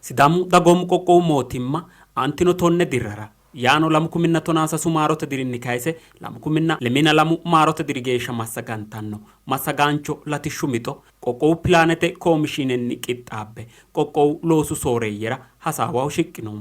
Sidaamu Dagoomu Qoqqowu Mootimma aantino 10 dirrara yaano 2013 maarote dirinni kayse 2022 maarote diri geeshsha massagantanno massagaancho latishshu mixo qoqqowu pilaanete komishiinenni qixxaabbe qoqqowu loosu sooreeyyera hasaawaho shiqqino.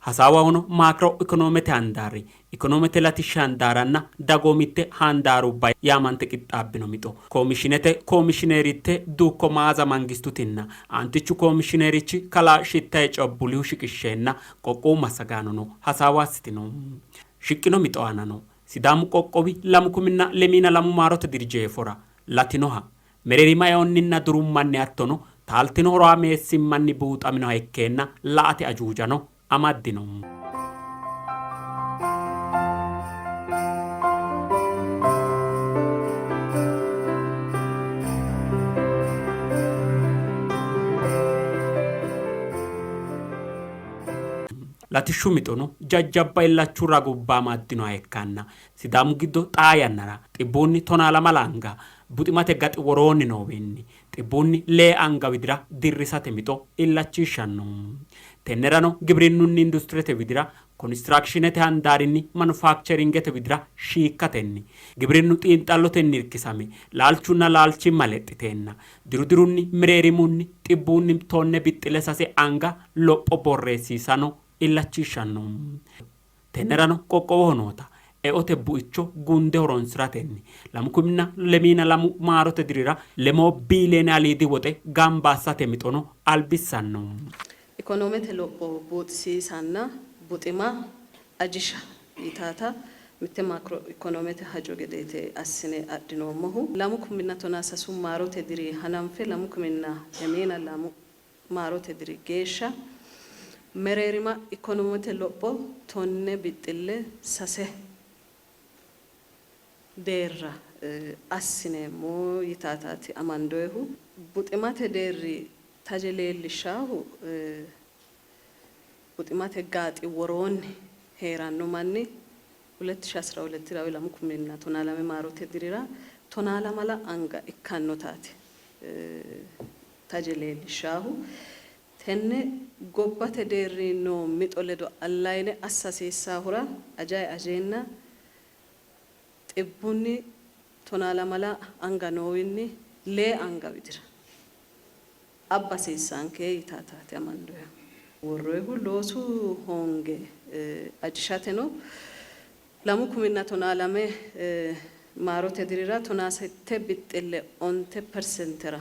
Hasaawahono maakiro ikonoomete handaari, ikonoomete latishshi handaaranna dagoomitte handaarubba yaamante qixxaabbino mixo komishiinete komishineeritte dukko Maaza Mangistutinna aantichu komishiinerichi kalaa Shittaye Cobbulihu shiqishsheenna qoqqowu massagaanono hasaawa assitino. Shiqqino mixo aanano Sidaamu qoqqowi 2022 maarote diri jeefora latinoha mereerima eonninna durummanni hattono taaltino horaameessimmanni buuxaminoha ikkeenna la''ate ajuujano amaddino. Latishshu mixono jajjabba illachu ragubba amaddinoha ikkanna Sidaamu giddo xaa yannara xibbuunni tonaa lamala anga buximate gaxi woroonni noowiinni xibbuunni lee anga widira dirrisate mixo illachishshanno. Tennerano gibrinnunni industirete widira, konistiraakshinete handaarinni manufakcheringete widira shiikkatenni gibrinnu xiinxallotenni irkisame laalchunna laalchimma lexxiteenna diru dirunni mereerimunni xibbuunni tonne bixxile sase anga lopho borreessiisano illachishshanno. Tennerano qoqqowoho noota eote buicho gunde horonsi'ratenni lamu kuminna lemiina lamu maarote dirira lemoo biiliyeene aliidi woxe gamba assate mixono albissanno. Ikonoomete lopho buuxisiisanna buxima ajisha yitaata mitte maakro ikonoomete hajo gedeete assine adhinoommohu. 2013 maarote diri hananfe 2022 maarote diri geeshsha mereerima ikonoomete lopho tonne bixxille sase deerra assineemmo yitaataati amandoyihu. Buximate deerri taje leellishshaahu buximate gaaxi woroonni hee'ranno manni 2012 ra woy 2012 maarote dirira tonaa lamala anga ikkannotaati taje leellishshaahu. Tenne gobbate deerri noo mixo ledo allayine assa hasiissaahura ajayi ajeenna xibbunni tonaa lamala anga noowinni lee anga widira abba hasiissaanke yitaataati amandoyihu. Worroyihu loosu hoonge ajishateno 2012 maarote dirira tonaa sette bixxille onte persentera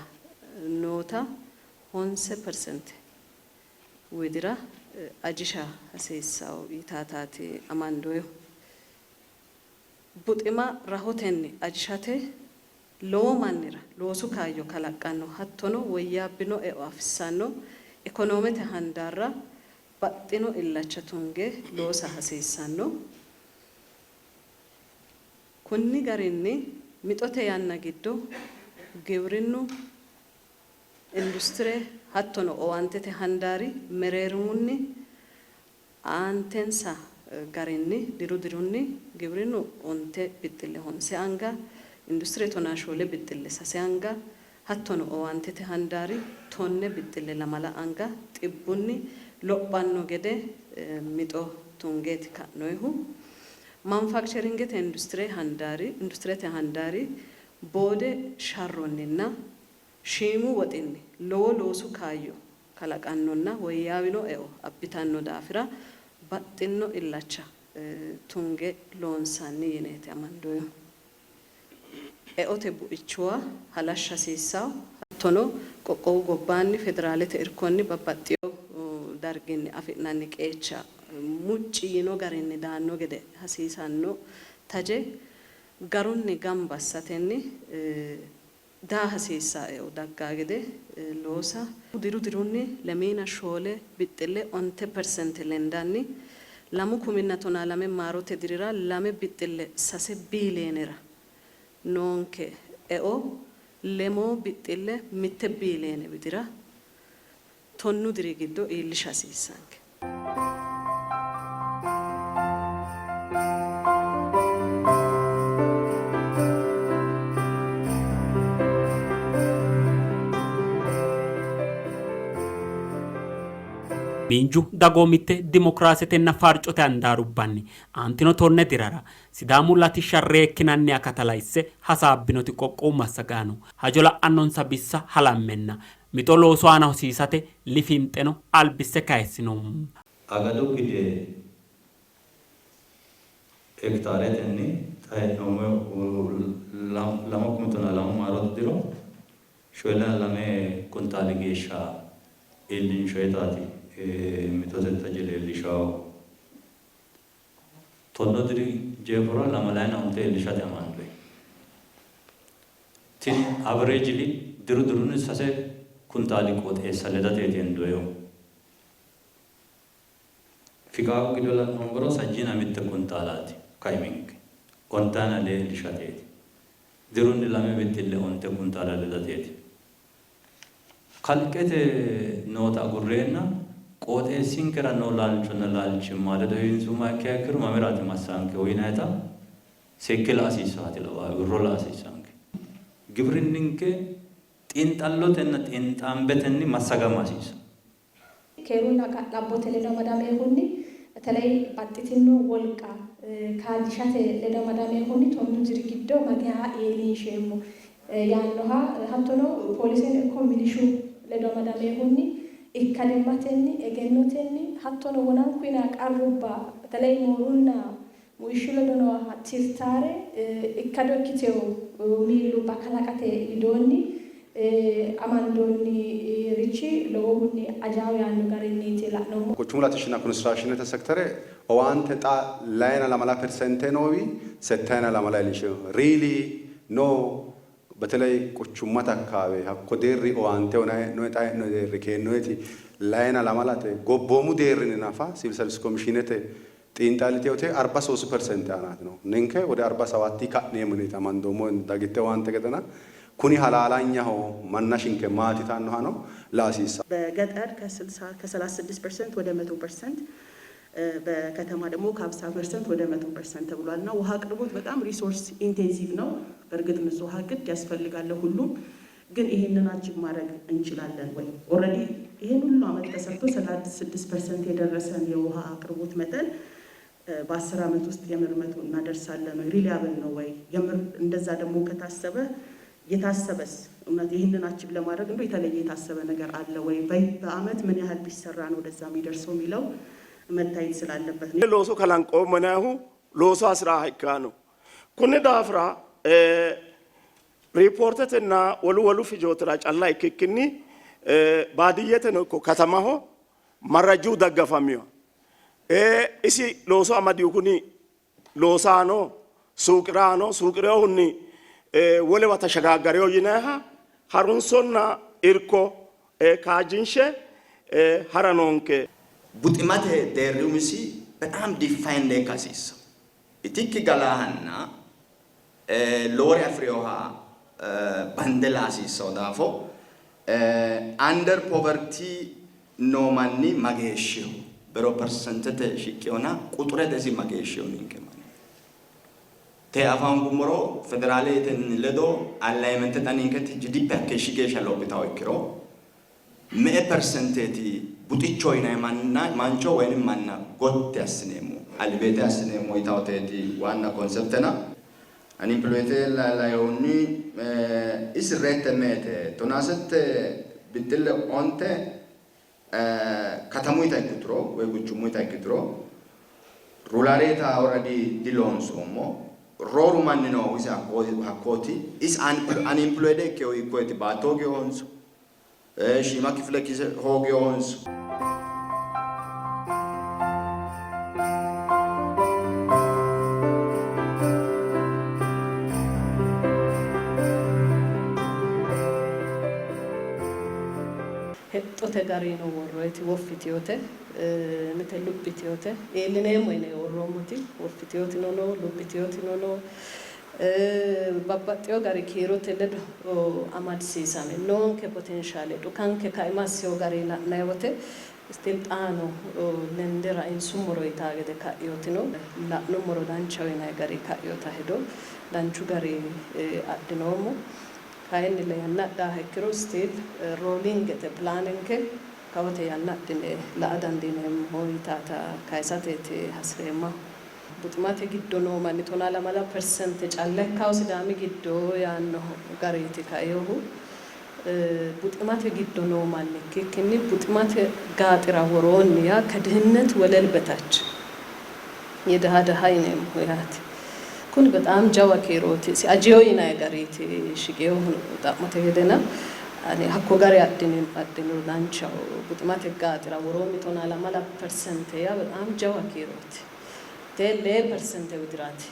noota honse persente widira ajisha hasiissanno yitaataati amandoyihu. Buxima rahotenni ajishate lowo mannira loosu kaayyo kalaqqanno hattono woyyaabbino eo afissanno ikonoomete handaarra baxxino illacha tunge loosa hasiissanno. Konni garinni mixote yanna giddo gibrinnu, industire hattono owaantete handaari mereerimunni Aantensa garinni diru dirunni gibrinnu onte bixxille honse anga, industire tonaa shoole bixxille sase anga hattono owaantete handaari tonne bixxille lamala anga xibbunni lophanno gede mixo tungeeti ka'noyihu. Manufakcheringete industire handaari industirete handaari boode sharronninna shiimu woxinni lowo loosu kaayyo kalaqannonna woyyaawino eo abbitanno daafira baxxinno illacha tunge loonsanni yineeti amandoyihu. Eote buichuwa halashsha hasiissanno, hattono qoqqowu gobbaanni federaalete irkonni babbaxxino darginni afi'nanni qeecha mucci yino garinni daanno gede hasiisanno taje garunni gamba assatenni Daa hasiissaa eo daggaa gede loosa. Diru dirunni lemiina shoole bixxille onte persente lendanni lamu kuminna tonaa lame maarote dirira lame bixxille sase biiliyeenera noonke eo lemoo bixxille mitte biiliyeene widira tonnu diri giddo iillisha hasiissanke. Miinju, dagoomitte, dimokiraasetenna farcote handaarubbanni aantino tonne dirrara Sidaamu latishsha reekkinanni akata laisse hasaabbinoti qoqqowu massagaano, hajo la'annonsa bissa halammenna mixo loosu aana hosiisate lifinxeno albisse kayissino. Agadu gide hektaaretenni xa hee'noommo 2012 maarote diro 72 kuntaali geeshsha iillinshoyitaati mixote taje leellishaahu. Tonnu diri jeefora lamalayina onte iillishate amandoyi. Tini averejili diru dirunni sase kuntaali qooxeessa ledateeti hendoyihu. Fiqaaqu giddo la'nummoro sajjiina mitte kuntaalaati kaiminke. Ontaayina lee iillishateeti. Dirunni lame bixxille onte kuntaala ledateeti. Kalqete noota agurreenna qooxeessinkera noo laalchonna laalchimma ledo heewinsummoha ikkiha ikkiro mamiraati massaankehu yinayita seekke la'a hasiissaati lawaae, wirro la'a hasiissaanke. Gibrinninke xiinxallotenna xiinxaambetenni massagama hasiissanno. Keerunna ga'labbote ledo amadaminohunni beteley baxxitino wolqa kaajjishate ledo amadaminohunni tonnu diri giddo mageeha iillinsheemmo yaannoha hattono pooliseno ikko milishu ledo amadaminohunni ikkadimmatenni, egennotenni hattono wonanku yinanni qarrubba beteley moorunna muishshu ledo nooha tirtaare ikkado ikkitino miillubba kalaqate widoonni amandoonni richi lowohunni ajawo yaanno garinniiti la'noommohu. Quchumu latishshinna konistiraakshiinete sektere owaante xa layina lamala persente noowi settayina lamala iillishino. Riili no በተለይ quchummate akkaawe hakko deerri owaante uyinanni hee'noonni xa hee'noonni deerri keennoonniti layina lamalate gobboomu deerrinni nafa sivil servise komishiinete xiinxallitinote arba soosi persente aanaati noohu. Ninke wode arba sawatti ka'neemmo yineeti amandoommo dagitte owaante gedena kuni halaalanyaho mannashinke maati yitannohano la'a hasiissanno. በገጠር ከ36 ፐርሰንት ወደ 100 ፐርሰንት በከተማ ደግሞ ከ50 ፐርሰንት ወደ 100 ፐርሰንት ተብሏል እና ውሃ አቅርቦት በጣም ሪሶርስ ኢንቴንሲቭ ነው። በእርግጥ ንጹህ ውሃ ግድ ያስፈልጋል ሁሉም፣ ግን ይሄንን አቺቭ ማድረግ እንችላለን ወይ? ኦልሬዲ ይሄን ሁሉ አመት ተሰርቶ 36 ፐርሰንት የደረሰን የውሃ አቅርቦት መጠን በ10 አመት ውስጥ የምር 100 እናደርሳለን ወይ? ሪሊያብል ነው ወይ? የምር እንደዛ ደግሞ ከታሰበ የታሰበስ እውነት ይህንን አቺቭ ለማድረግ እንደው የተለየ የታሰበ ነገር አለ ወይ? በአመት ምን ያህል ቢሰራ ነው ወደዛ የሚደርሰው የሚለው መታየት ስላለበት ነው። Looso kalanqoommohu looso hasi'raaha ikkanno. Kunni daafira riipoortetenna wolu wolu fijootira calla ikkikkinni baadiyyeteno ikko katamaho marraju daggafamiwa isi looso amadihu kuni loosaano suuqiraano suuqireehunni wolewa tashagaaggareho yinayiha harunsonna irko kaajjinshe hara noonke. Buximate deerri umisi በጣም ዲፋይንድ ikka hasiissanno. Itikki galaahanna lowore afi'rinoha bande la hasiissanno daafo under poverty noo manni mageeshshiho bero persentete shiqqihona quxurete isi mageeshshiho ninke manni te afa hoongummoro federaaletenni ledo alignmente xa ninketi GDP hakkeeshshi geeshsha lophitawo ikkiro me''e persenteeti buxicho yinanni manna mancho woynim manna gotti assineemmo alibeete assineemmo yitawoteeti waanna konseptena. Unemploymente lainohunni isi rate me''ete? Tonaasette bixxille onte katamuyita ikkituro woy quchumuyita ikkituro ruraleta already diloonsoommo. Rooru manni noohu isi hakkooti. Isi unemployed ikkehu hiikkoyeti? Baatto hooginohonso? Shiima kifile kise hooginohonso? Hexxote garino worroyiti woffi yitinote, mite luphi yitinote. Iillineemmo yine worroommoti woffi yitinotino no, luphi yitinotino no. Babbaxxino gari kiirote ledo amadisiisame noonke potenshaale dhukanke kaima assino gari la'nanni wote still xaano lende rainsummoro yitaa gede ka'inotino la'nummoro danchaho yinanni gari ka'inota hedo danchu gari adhinoommo. Kayinnilla yanna adhaaha ikkiro still rollingete pilaanenke Hakkawote yanna adhine la''a dandiineemmo yitaata kayisateeti hasi'reemmahu. Buximate giddo noo manni tonaa lamala persente calla ikkawo Sidaami giddo yaanno gariiti kainohu. Buximate giddo noo manni ikkikkinni buximate gaaxira woroonni yaa ከድህነት ወለል በታች የድሃ ድሃ yineemmohu yaate. Kuni bexaam jawa kiirooti. Isi ajewo yinanni gariiti shiqinohu xa'mote gedena ani hakko gari adhiniro danchaho. Buximate gaaxira woroonni tonaa lamala persente yaa bexaam jawa kiirooti. Tee lee persente widiraati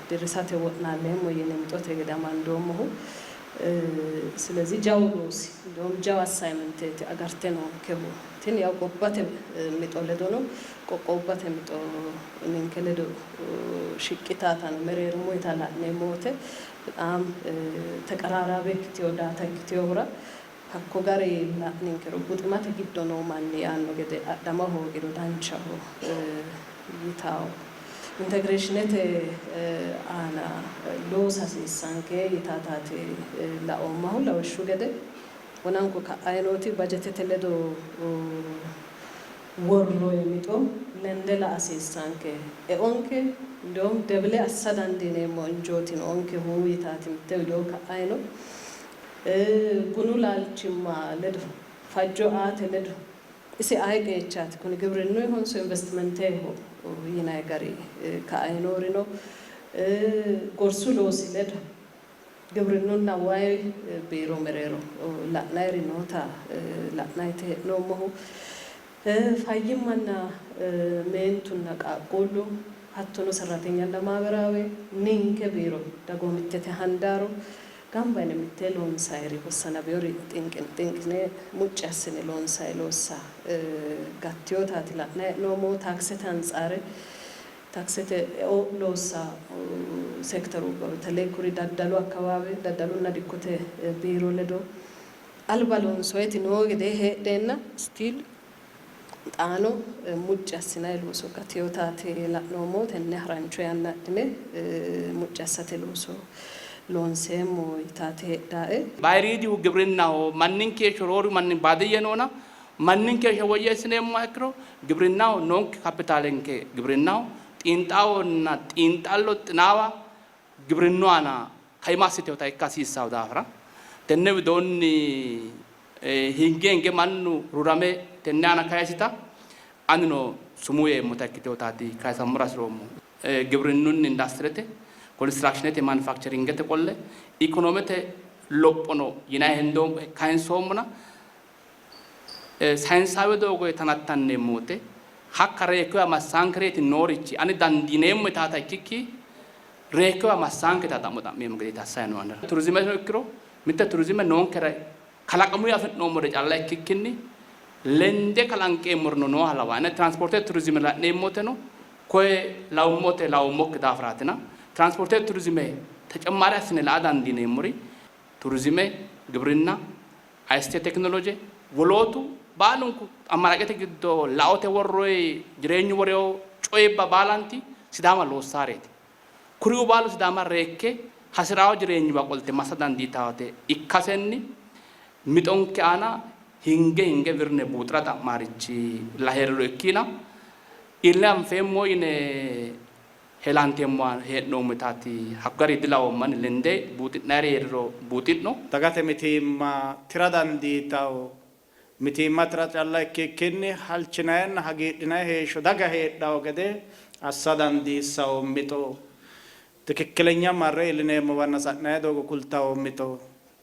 dirrisate wo'naalleemmo yine mixote gede amandoommohu. ስለዚህ jawu loosi እንደውም jawa assignmenteeti agarte noonkehu. Tini yaw gobbate mixo ledono qoqqowubbate mixo ninke ledo shiqqitaatano mereerimuyta la'neemmo wote bexaam teqeraaraabe ikkitewo daata ikkitewohura hakko gari la'ninkero buximate giddo noo manni yaanno gede adhama hoogiro danchaho yitawo. Integreeshinete aana loosa hasiissanke yitaataati laoommahu. Lawishshu gede wonanku ka'ayi nooti bajetete ledo worroyi mixo lende la'a hasiissanke. Eonke እንደውም double assa dandiineemmo injooti noonkehu yitaati mitte widoo ka'ayi no. Bunu laalchimma ledo fajjo aate ledo isi aye qeechaati kuni gibrinnuyihonso investimenteho yinanni gari ka'ayi noori no. Gorsu loosi ledo gibrinnunna wayi biiro mereero la'nayiri noota la'nayite hee'noommohu. Fayyimmanna meentunna qaaqquullu hattono serratenyalla maabiraawe ninke biiro dagoomittete handaaro gamba yine mittee loonsayiri hossanabiyori xinqine mucci assine loonsayi loossa gattiyotaati la'nayi hee'noommohu. Taaksete antsaare taaksete eo loossa sekterubba በተለይ kuri daddalu akkawaawe daddalunna dikkote biiro ledo alba loonsoyiti noo gedee heedheenna still xaano mucci assinayi looso gattiyotaati la'noommohu. Tenne harancho yanna adhine mucci assate looso loonseemmo yitaati heedhaae. Bayiriidihu gibrinnaho manninke rooru manni baadiyye noona manninke heeshsho woyyeessineemmoha ikkiro gibrinnaho noonke kapitaalenke gibrinnaho xiinxaawonna xiinxallo xinaawa gibrinnu aana kaima assiteewota ikka hasiissanno daafira tenne widoonni hinge hinge mannu rurame tenne aana kayisita anino sumuu yeemmota ikkiteewotaati kayisammora hasiroommo. Gibrinnunni indastirete, konistiraakshinete, manufakcheringete qolle ikonoomete lophono yinanni hendoommo kayinsoommona sayinsaawe doogo tanattanneemmo wote hakka reekkiwa massaankereeti noorichi ani dandiineemmo yitaata ikkikki reekkiwa massaanketa xa'mo xa'meemmo gedeeti assanni noo anera. Turizimeteno ikkiro mitte turizime noonkere kalaqamuyi afi'noommore calla ikkikkinni lende kalanqeemmorino nooha lawanno. Tiraanspoortete turizime la'neemmoteno koye lawummote lawummokki daafiraatina tiraanspoortete turizime ተጨማሪ assine la'a dandiineemmori turizime, gibrinna, ICT tekinoloje wolootu baalunku ammaraqete giddo laote worroyi jireenyu worewo coyibba baalanti Sidaama loossaareeti. Kuriuu baalu Sidaama reekke hasi'raawo jireenyiwa qolte massa dandiitawote ikkasenni mixonke aana hinge hinge wirne buuxira xa'maarichi la hee'riro ikkiina ille anfeemmo yine helanteemmoha hee'noommo yitaati hakko gari dilawoommanni lende buuxi'nayiri hee'riro buuxi'no. Dagate mitiimma tira dandiitanno. Mitiimma tira calla ikkikkinni halchinayinna hagiidhinayi heeshsho daga heedhanno gede assa dandiissanno mixo, tikikkilenya marre iillineemmowanna sa'nanni doogo kultanno mixo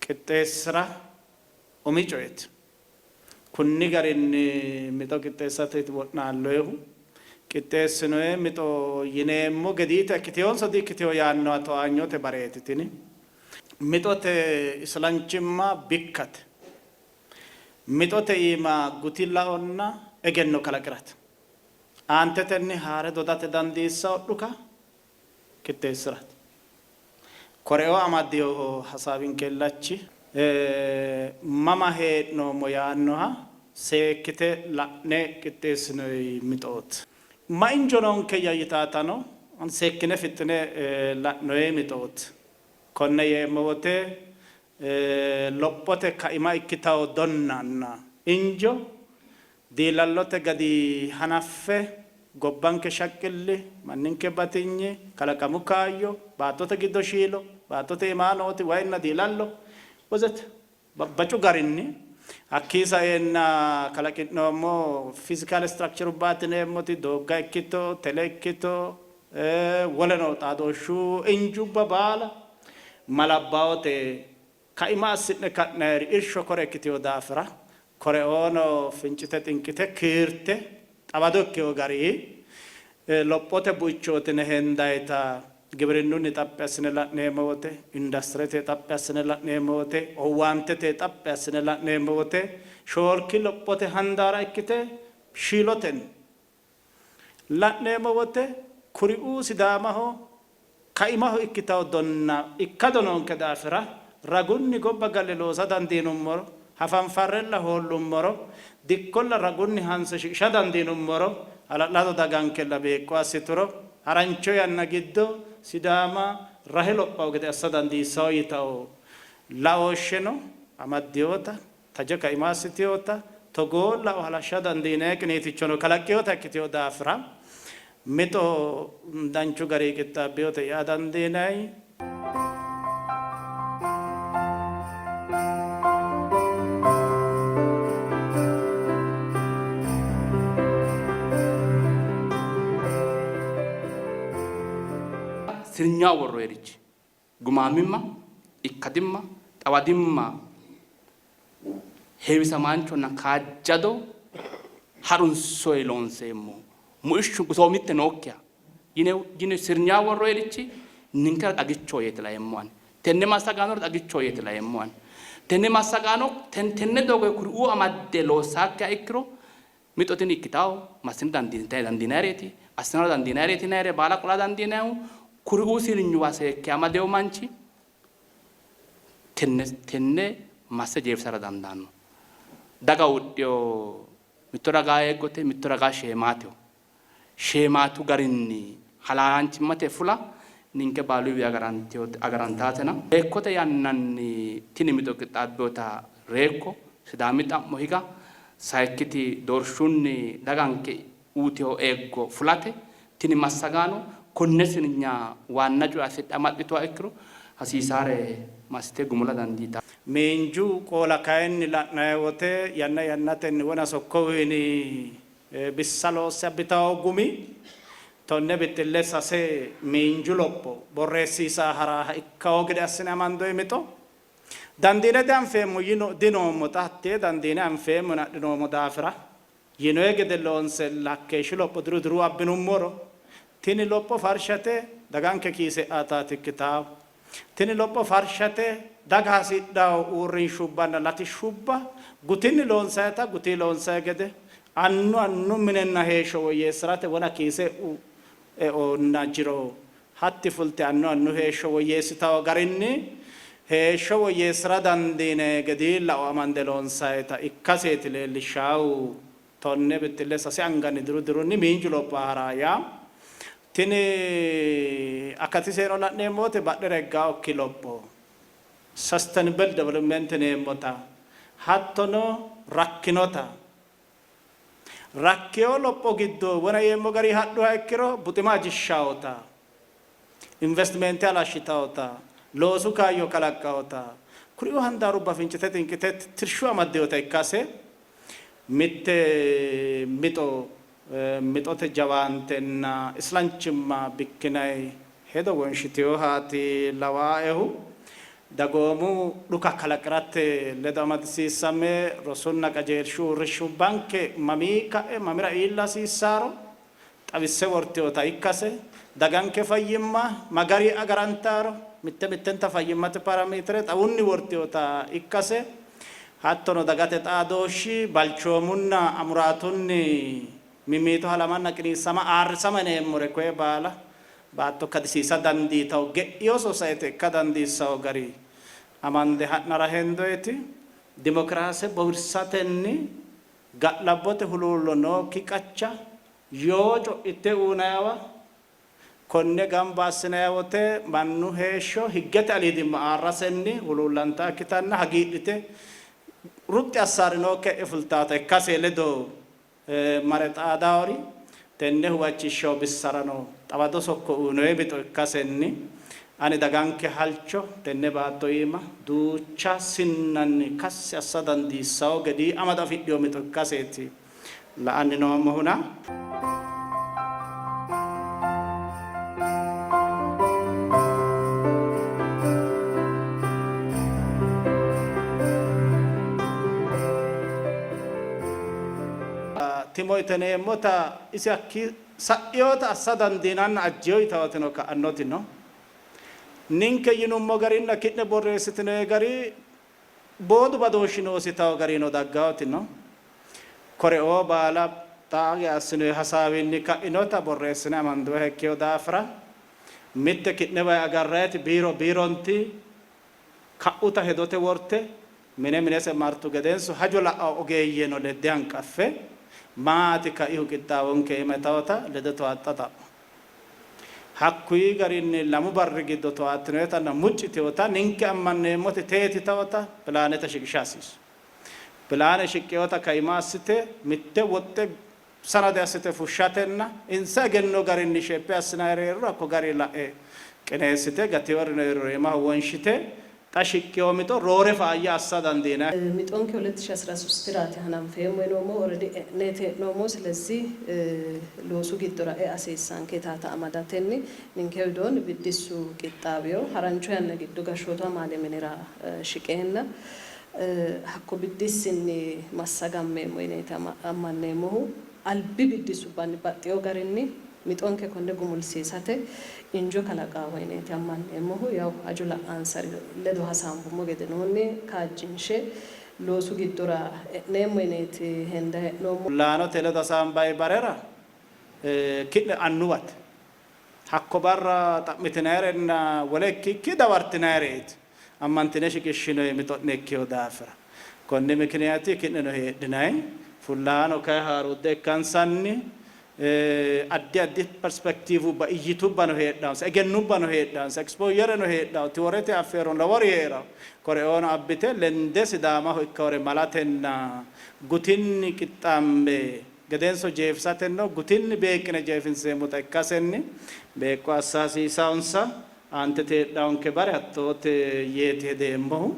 qixxeessi'ra umi coyeeti. Kunni garinni mixo qixxeessateeti wo'naalloyehu. Qixxeessinoye mixo yineemmo gediita ikkiteyonso di''ikkiteyo yaannoha towaanyote bareeti tini. Mixote islanchimma bikkate. Mixote iima guti laonna egenno kalaqi'rate. Aantetenni haa're dodate dandiissanno dhuka qixxeessi'rate. Koreo amadinohu hasaawinke illachi mama hee'noommo yaannoha seekkite la'ne qixxeessinoyi mixooti. Ma injo noonkeyya yitaatano seekkine fixxine la'noyi mixooti. Konne yeemmo wote lophote kaima ikkitanno donnanna injo Diilallote gadi hanaffe gobbanke shaqqilli, manninke batinyi, kalaqamu kaayyo, baattote giddo shiilo, baattote iima nooti wayinna diilallo wozete bacu garinni hakkii saeenna kalaqi'noommo physical structurubbaati yineemmoti doogga ikkito, tele ikkito, woleno xaadooshshu injubba baala malabbaote kaima assi'ne ka'nayiri irsho kore ikkitino daafira koreoono fincite xinqite kiirte xawado ikkino gari lophote buichooti yine hendayita gibrinnunni xaphi assine la'neemmo wote, industirete xaphi assine la'neemmo wote, owaantete xaphi assine la'neemmo wote shoolki lophote handaara ikkite shiilotenni la'neemmo wote kuriuu Sidaamaho kaimaho ikkitanno donna ikkado noonke daafira ragunni gobba galle loosa dandiinummoro, hafanfarrella hoollummoro, dikkolla ragunni hanse shiqisha dandiinummoro, hala'lado dagankella beeqqo assituro harancho yanna giddo Sidaama rahe lophanno gede assa dandiissanno yitanno laooshsheno amaddinota, taje kaima assitinota, togoo lao halashsha dandiinanni qiniitichono kalaqqinota ikkitino daafira mixo danchu garinni qixxaabbinote yaa dandiinanni. Sirnyaho worroyerichi gumaamimma, ikkadimma, xawadimma, heewisamaanchonna kaajjado ha'runsoyi loonseemmo. Muishshu gosoomitte nookkiha yine yine sirnya worroyerichi ninkera xagichoho yeeti laeemmo ani. Tenne massagaanora xagichoho yeeti laeemmo ani. Tenne massagaano tenne doogo kuriuu amadde loossaakkiha ikkiro mixo tini ikkitawo, massine dandiinayireeti, assinara dandiinayireeti yinayire baala qola dandiinayihu kuriuu sirnyuwa seekke amadewo manchi tenne tenne masse jeefisara dandaanno. Daga wudhiwo mitto ragaa eeggote, mitto ragaa sheemaateho. Sheemaatu garinni halaalaanchimmate fula ninke baaluwiinni agarantaatena. Reekkote yannanni tini mixo qixxaabbinota reekko Sidaami xa'mo higa sayikkiti doorshunni daganke uytino eeggo fulate tini massagaano konne sirnya waanna coye assidhe amaxxituha ikkiro hasiisaare massite gumula dandiitanno. Miinju qoola kayinni la'nanni wote yanna yannatenni wona sokkowiini bissa loosse abbitanno gumi tonne bixxille sase miinju lopho borreessiisa ha'raha ikkanno gede assine amandoonni mixo Dandiine dianfeemmo yino dinoommo, xa hattee dandiine anfeemmo yine adhinoommo daafira, yinoyi gede loonsella hakkeeshshi lopho diru diru abbinummoro, tini lopho farshate daganke kiise e'ataati ikkitanno. Tini lopho farshate daga hasidhanno uurrinshubbanna latishshubba gutinni loonsayita gutii loonsayi gede annu annu minenna heeshsho woyyeessi'rate wona kiise e'u eonna jiro Hatti fulte annu annu heeshsho woyyeessitanno garinni heeshsho woyyeessi'ra dandiinanni gedii lao amande loonsayita ikkaseeti leellishshaahu. Tonne bixxille sase anganni diru dirunni miinju lopha ha'ra yaa tini akatiseno la'neemmo wote badhera higgaokki lopho, sustainable development, yineemmota hattono rakkinota Rakkino lopho giddo wona yeemmo garinni hadhuha ikkiro buxima ajishshannota, investimente halashshitannota, loosu kaayyo kalaqqannota, kuriuu handaarubba fincite xinqite tittirshu amaddinota ikkase mitte mixo mixote jawaantenna islanchimma bikkinanni hedo wonshitinohaati lawaaehu. Dagoomu dhuka kalaqi'rate ledo amadisiisame rosunna qajeelshu uurrishshubbanke mamii ka'e mamira iilla hasiissaaro xawisse wortinota ikkase, daganke fayyimma ma garinni agarantaaro mitte mittenta fayyimmate parameetire xawunni wortinota ikkase, hattono dagate xaadooshshi balchoomunna amuraatunni mimmiito halamanna qiniissama aarrisama yineemmore koye baala baatto kadisiisa dandiitanno ge'ino sosayete ikka dandiissanno gari amande ha'nara hendoyeti dimokiraase bowirsatenni ga'labbote huluullo nookki qacha yoo co'itte uynanniwa konne gamba assinanni wote mannu heeshsho higgete aliidimma aarrasenni huluullantakkitanna hagiidhite ruxxi assaari nookkiha e'e fultaata ikkase ledo. mare xaadaawori tenne huwachishshawo bissarano xawado sokko uyinoyi mixo ikkasenni ani daganke halcho tenne baatto iima duucha sinnanni kassi assa dandiissawo gedii amado afidhiwo mixo ikkaseeti la'anni noommohuna. Timo yiteneemmota isi hakkii sa'inota assa dandiinanna ajjino yitawotino ka'annoti no. Ninke yinummo garinna ki'ne borreessitinoyi gari boodu badooshshi noosi yitawo garino daggawoti no. Koreoo baala xaa assinoyi hasaawinni ka'inota borreessine amandoyiha ikkino daafira mitte ki'newayi agarrayiti biiro biironti ka'uta hedote worte mine minese martu gedenso hajo la'awo ogeeyyeno ledde hanqaffe maati kaihu qixxaawonke iima yitawota lede towaaxxa xa'mo. Hakkuyi garinni lamu barri giddo towaattinoyitanna mucci yitinota ninke ammanneemmoti teeti yitawota pilaanete shiqisha hasiissu. Pilaane shiqqinota kaima assite mitte woxxe sanade assite fushshatenna insa egenno garinni sheppe assinanniri hee'riro hakko garinni la'e qineessite gatinorino hee'riro iimaho wonshite xa shiqqino mixo roore faayya assa dandiinanni. Mixonke 2013 diraati hananfeemmo yinoommohu already e'neeti hee'noommohu. Silezih loosu giddora ea hasiissanke yitaata amadatenni ninke widoonni biddissu qixxaawino. Harancho yanna giddo gashshootu amaale minira shiqeenna hakko biddissinni massagammeemmo yineeti ammanneemmohu. Albi biddissubbanni baxxino garinni mixonke konne gumulsiisate injo kalaqaaho yineeti ammanneemmohu. Yawu hajo la'aansari ledo hasaambummo gedenoonni kaajjinshe loosu giddora e'neemmo yineeti hendayi hee'noommohu. Laanote ledo hasaambanni barera ki'ne annuwate. Hakko barra xa'mitinayirenna wole ikkikki dawartinayireeti. Ammantine shiqishshinoyi mixo'ne ikkino daafira. Konni mikiniyaati ki'neno heedhinayi. Fullahaano kayi haaruudde ikkansanni addi addi perspektiivubba, iyyitubbano heedhawonsa, egennubbano heedhawonsa, ekspoozhereno heedhawo, tiworete affeerono lowori hee'rawo. Koreoono abbite lende Sidaamaho ikkawore malatenna gutinni qixxaambe gedenso jeefisatennino gutinni beeqqine jeefinseemmota ikkasenni beeqqo assa hasiisawonsa. Aantete heedhawonke bare hattoote yeeti hedeemmohu.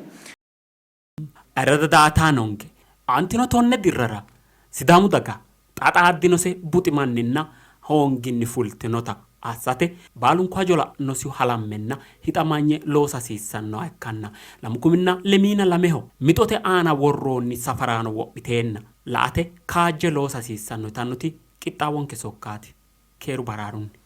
Ayirrado daa''ataanonke, aantino tonne dirrara Sidaamu daga xa xaaddinose buximanninna hoonginni fultinota assate baalunku hajo la'annosihu halammenna hixamanye loosa hasiissannoha ikkanna lamu kuminna lemiina lameho mixote aana worroonni safaraano wo'miteenna la''ate kaajje loosa hasiissanno yitannoti qixxaawonke sokkaati. Keeru baraarunni.